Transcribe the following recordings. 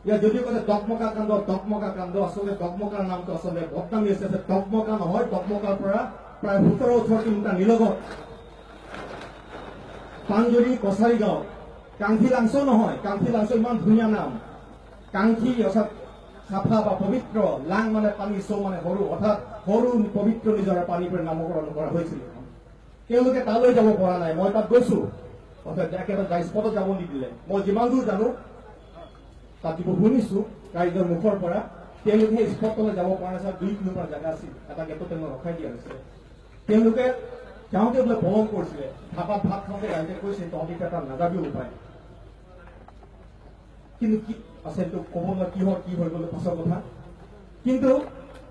ইয়াত যদিও কৈছে ডকমকা কাণ্ড, ডকমকা কাণ্ড, আচলতে ডকমকাৰ নামটো আচলতে বদনামী আছে। ডকমকা নহয়, ডকমকাৰ পৰা প্ৰায় 17-18 কিলোমিটাৰ নিলগত পাঞ্জৰি কছাৰী গাঁও। কাংখি লাংচ নহয়, কাংখি লাংচ ইমান ধুনীয়া নাম। কাংখি অৰ্থাৎ চাফা বা পবিত্ৰ, লাং মানে পানী, চৌ মানে সৰু, অৰ্থাৎ সৰু পবিত্ৰ নিজৰা পানীৰ পৰা নামকৰণ কৰা হৈছিল। তেওঁলোকে তালৈ যাব পৰা নাই, মই তাত গৈছো, অৰ্থাৎ একেবাৰে স্পটত যাব নিদিলে। মই যিমান দূৰ জানো তাত যিবোৰ শুনিছো ৰাইজৰ মুখৰ পৰা, তেওঁলোকে সেই স্পটলৈ যাব পৰা নাছিল। 2 কিলোমিটাৰ জেগা আছিল, এটা গেটত তেওঁলোক ৰখাই দিয়া হৈছে। তেওঁলোকে যাওঁতে বোলে পলম কৰিছিলে, ধাবাত ভাত খাওঁতে ৰাইজে কৈছে তহঁতি তাত নাযাবিও উপায়। কিন্তু কি আছে এইটো ক'ব নোৱাৰে, কি হ'ল কি হৈ গ'ল পাছৰ কথা। কিন্তু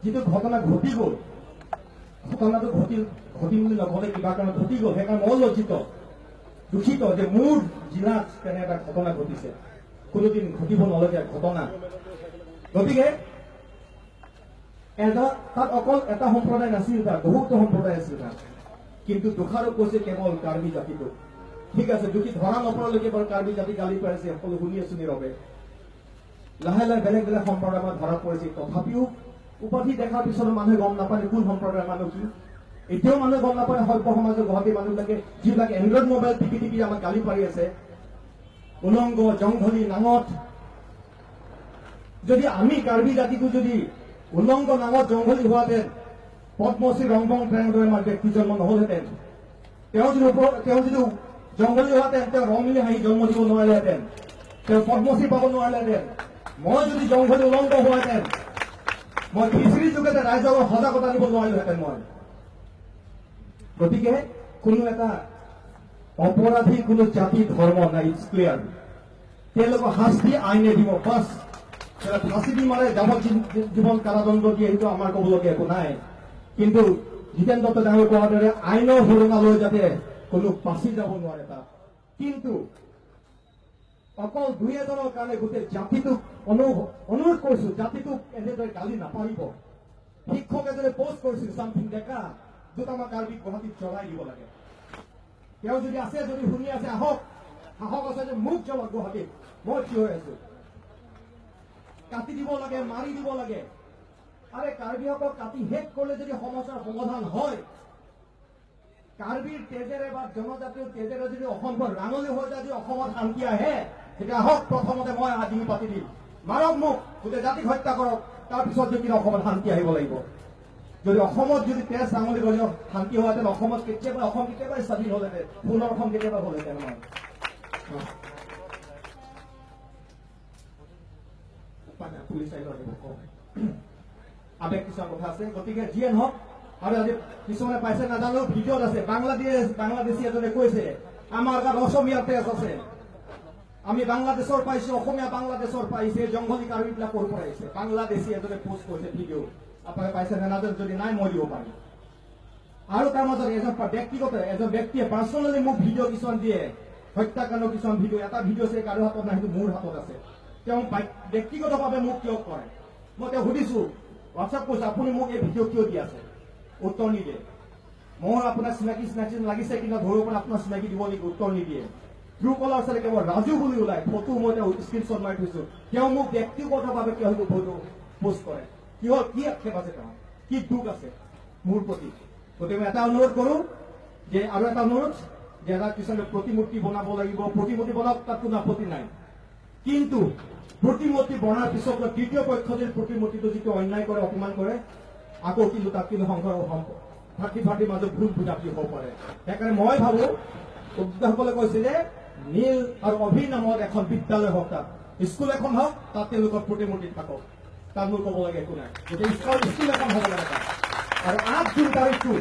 যিটো ঘটনা ঘটি গ'ল, ঘটনাটো ঘটিল, ঘটিল বুলি নঘটে কিবা কাৰণত ঘটি গ'ল। সেইকাৰণে মই লজ্জিত, দুখিত যে মোৰ জিলাত তেনে এটা ঘটনা ঘটিছে, কোনোদিন ঘটিব নলগীয়া ঘটনা। গতিকে এটা তাত অকল এটা সম্প্ৰদায় নাছিল, তাত বহুতো সম্প্ৰদায় আছিল তাত, কিন্তু দোষাৰোপ কৰিছে কেৱল কাৰ্বি জাতিটোক। ঠিক আছে, দোষী ধৰা নপৰালৈকে বাৰু কাৰ্বি জাতি গালি পাৰিছে, সকলো শুনি আছো নীৰৱে। লাহে লাহে বেলেগ বেলেগ সম্প্ৰদায়ৰ ধৰা পৰিছে, তথাপিও উপাধি দেখাৰ পিছত মানুহে গম নাপায় কোন সম্প্ৰদায়ৰ মানুহ কি। এতিয়াও মানুহে গম নাপায়। সভ্য সমাজৰ গুৱাহাটীৰ মানুহবিলাকে যিবিলাক এণ্ড্ৰইড মোবাইল টিপি টিপি আমাক গালি পাৰি আছে, উলংগ, জংঘলী, নাঙঠ। যদি আমি কাৰ্বি জাতিটো যদি উলংগ, নাঙঠ, জংঘলী হোৱাহেঁতেন পদ্মশ্ৰী ৰংবং তেনেদৰে আমাৰ ব্যক্তি জন্ম নহলহেঁতেন। তেওঁ যদি জংঘলী হোৱাহেঁতেন তেওঁ ৰঙিলী হাঁহি জন্ম দিব নোৱাৰিলেহেঁতেন, তেওঁ পদ্মশ্ৰী পাব নোৱাৰিলেহেঁতেন। মই যদি জংঘলী উলংগ হোৱাহেঁতেন মই খিচিৰি যোগেতে ৰাইজৰ সজাগতা দিব নোৱাৰিলোহেঁতেন মই। গতিকে কোনো এটা অপৰাধী কোনো জাতি ধৰ্ম নাই, it's clear. তেওঁলোকৰ শাস্তি আইনে দিব, বাছ। ফাঁচি দি মাৰে, যাৱজ্জীৱন কাৰাদণ্ড দিয়ে, সেইটো আমাৰ ক'বলগীয়া একো নাই। কিন্তু জিতেন দত্ত ডাঙৰ কোৱাৰ দৰে আইনৰ সুৰুঙা লৈ যাতে কোনো বাচি যাব নোৱাৰে তাত। কিন্তু অকল দুই এজনৰ কাৰণে গোটেই জাতিটোক অনুৰোধ কৰিছো, জাতিটোক এনেদৰে গালি নাপাৰিব। শিক্ষক এজনে পোষ্ট কৰিছিল চামথিং ডেকা, য'ত আমাৰ কাৰ্বি গুৱাহাটীত জ্বলাই দিব লাগে। তেওঁ যদি আছে, যদি শুনি আছে, আহক, সাহস আছে যে মোক জ্বলাওক গুৱাহাটীত, মই থিয় হৈ আছো। কাটি দিব লাগে, মাৰি দিব লাগে। আৰে কাৰ্বিসকল কাটি শেষ কৰিলে যদি সমস্যাৰ সমাধান হয়, কাৰ্বিৰ তেজেৰে বা জনজাতিৰ তেজেৰে যদি অসমখন ৰাঙলী হৈ যায়, যদি অসমত শান্তি আহে, তেতিয়া আহক, প্ৰথমতে মই আদিমি পাতি দিম, মাৰক মোক, গোটেই জাতিক হত্যা কৰক, তাৰপিছত যদি অসমত শান্তি আহিব লাগিব। যদি অসমত যদি তেজ ৰাঙলী কৰি শান্তি হোৱাহেঁতেন, অসমত কেতিয়াবা অসম কেতিয়াবাই স্বাধীন হ'লহেঁতেন, পুনৰ অসম কেতিয়াবা হ'লহেঁতেন। আমাৰ পুলিচ আহিব আৱেগ কিছুমান কথা আছে। গতিকে যিয়ে নহওক, আৰু আজি কিছুমানে পাইছে নাজানো, ভিডিঅ'ত আছে, বাংলাদেশী এজনে কৈছে আমাৰ গাত অসমীয়া তেজ আছে, আমি বাংলাদেশৰ পাইছো, অসমীয়া বাংলাদেশৰ পাইছে, জংঘলী কাৰ্বিবিলাক ক'ৰ পৰা আহিছে। বাংলাদেশী এজনে পোষ্ট কৰিছে ভিডিঅ', আপোনালোকে পাইছে নে নাজানো, যদি নাই মই দিব পাৰিম। আৰু তাৰ মাজত এজন ব্যক্তিগত এজন ব্যক্তিয়ে পাৰ্চনেলি মোক ভিডিঅ' কিছুমান দিয়ে, হত্যাকাণ্ডৰ কিছুমান ভিডিঅ', এটা ভিডিঅ' আছে কাৰো হাতত নাই, সেইটো মোৰ হাতত আছে। তেওঁ ব্যক্তিগতভাৱে মোক কিয় কৰে, মই তেওঁ সুধিছো, হোৱাটছএপ কৈছো, আপুনি মোক এই ভিডিঅ' কিয় দি আছে, উত্তৰ নিদিয়ে। মোৰ আপোনাক চিনাকি চিনাকি লাগিছে, কিন্তু ধৰিব পৰা আপোনাৰ চিনাকি দিব নেকি, উত্তৰ নিদিয়ে। ট্ৰু কলাৰ চালে কেৱল ৰাজু বুলি ওলাই, ফটো মই তেওঁ স্ক্ৰীনশ্বট মাৰি থৈছো। তেওঁ মোক ব্যক্তিগতভাৱে কিয় সেইটো ফটো পোষ্ট কৰে, কিহৰ কি আক্ষেপ আছে তেওঁ, কি দুখ আছে মোৰ প্ৰতি। গতিকে মই এটা অনুৰোধ কৰো যে, আৰু এটা অনুৰোধ যে এটা কিছুমানে প্ৰতিমূৰ্তি বনাব লাগিব, প্ৰতিমূৰ্তি বনাওক, তাত কোনো আপত্তি নাই, কিন্তু প্ৰতিমূৰ্তি বনাৰ পিছত তৃতীয় পক্ষ যদি প্ৰতিমূৰ্তিটো যিটো অন্যায় কৰে, অপমান কৰে, আকৌ কিন্তু তাত কিন্তু সংঘৰ্ষ ভাতৃ ভাতৃৰ মাজত ভুল বুজাবুজি হ'ব পাৰে। সেইকাৰণে মই ভাবো, উদ্যোক্তাসকলে কৈছে যে নীল আৰু অভি নামত এখন বিদ্যালয় হওক, তাত স্কুল এখন হওক, তাত তেওঁলোকৰ প্ৰতিমূৰ্তি থাকক, তাত মোৰ ক'ব লাগে একো নাই। গতিকে স্কুল এখন হ'ব লাগে তাত। আৰু 8 জুন তাৰিখটো,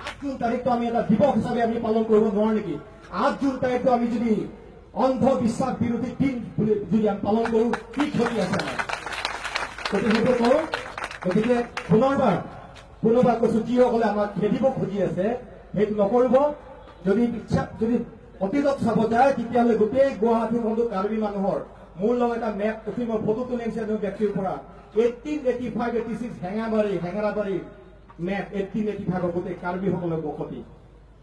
8 জুন তাৰিখটো আমি এটা দিৱস হিচাপে আমি পালন কৰিব নোৱাৰো নেকি? 8 জুন তাৰিখটো আমি যদি অন্ধবিশ্বাস বিৰোধী দিন বুলি যদি আমি পালন কৰো, কি ক্ষতি আছে আমাৰ? গতিকে সেইটো কৰো। গতিকে পুনৰবাৰ কৈছো, যিসকলে আমাক খেদিব খুজি আছে সেইটো নকৰিব। যদি ইচ্ছা, যদি অতীতত চাব যায়, তেতিয়াহ'লে গোটেই গুৱাহাটীখনটো কাৰ্বি মানুহৰ। মোৰ লগত এটা মেপ উঠি মই ফটো তুলি আনিছে এজন ব্যক্তিৰ পৰা, 1885 86 হেঙেৰাবাৰী মেপ, 1885 গোটেই কাৰ্বিসকলৰ বসতি।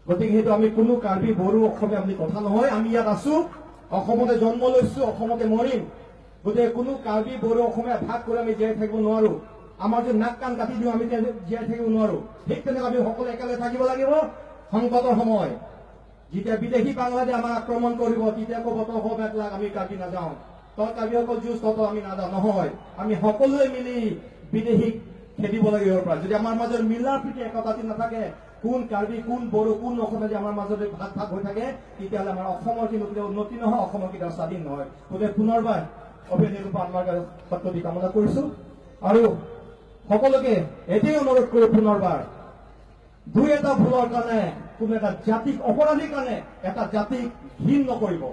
গতিকে সেইটো আমি কোনো কাৰ্বি, বড়ো, অসমীয়া বুলি কথা নহয়, আমি ইয়াত আছো, অসমতে জন্ম লৈছো, অসমতে মৰিম। গতিকে কোনো কাৰ্বি, বড়ো, অসমীয়া ভাগ কৰি আমি জীয়াই থাকিব নোৱাৰো। আমাৰ যদি নাক কাণ কাটি দিওঁ, আমি জীয়াই থাকিব নোৱাৰো। ঠিক তেনেকৈ আমি সকলোৱে একেলগে থাকিব লাগিব। সংকটৰ সময় যেতিয়া বিদেশী বাংলাদেশ আমাক আক্ৰমণ কৰিব, তেতিয়া ক'ব তই অসমীয়াত লাগ, আমি কাৰ্বি নাযাওঁ, তই কাৰ্বিসকল যুঁজ, তই আমি নাযাওঁ। নহয়, আমি সকলোৱে মিলি বিদেশীক খেদিব লাগিব ইয়াৰ পৰা। যদি আমাৰ মাজত মিলা প্ৰীতি একতাটি নাথাকে, কোন কাৰ্বি, কোন বড়ো, কোন অসমীয়া যদি আমাৰ মাজতে ভাগ ভাগ হৈ থাকে, তেতিয়াহ'লে আমাৰ অসমৰ কিন্তু কেতিয়াও উন্নতি নহয়, অসমৰ কেতিয়াও স্বাধীন নহয়। গতিকে পুনৰবাৰ অভিনেতা আত্মাৰ সদ্গতি কামনা কৰিছো আৰু সকলোকে এতিয়াই অনুৰোধ কৰোঁ, পুনৰবাৰ দুই এটা ভুলৰ কাৰণে কোনো এটা জাতিক, অপৰাধীৰ কাৰণে এটা জাতিক ঘীন নকৰিব।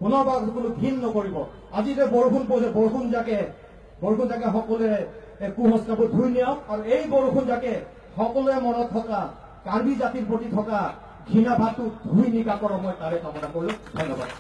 পুনৰবাৰ কোনো ঘীন নকৰিব। আজি যে বৰষুণ পৰিছে, বৰষুণ জাকে সকলোৱে কুসংস্কাৰবোৰ ধুই নিয়ক আৰু এই বৰষুণ জাকে সকলোৱে মনত থকা কাৰ্বি জাতিৰ প্ৰতি থকা ঘৃণা ভাৱটো ধুই নিকা কৰক, মই তাৰে কামনা কৰিলো। ধন্যবাদ।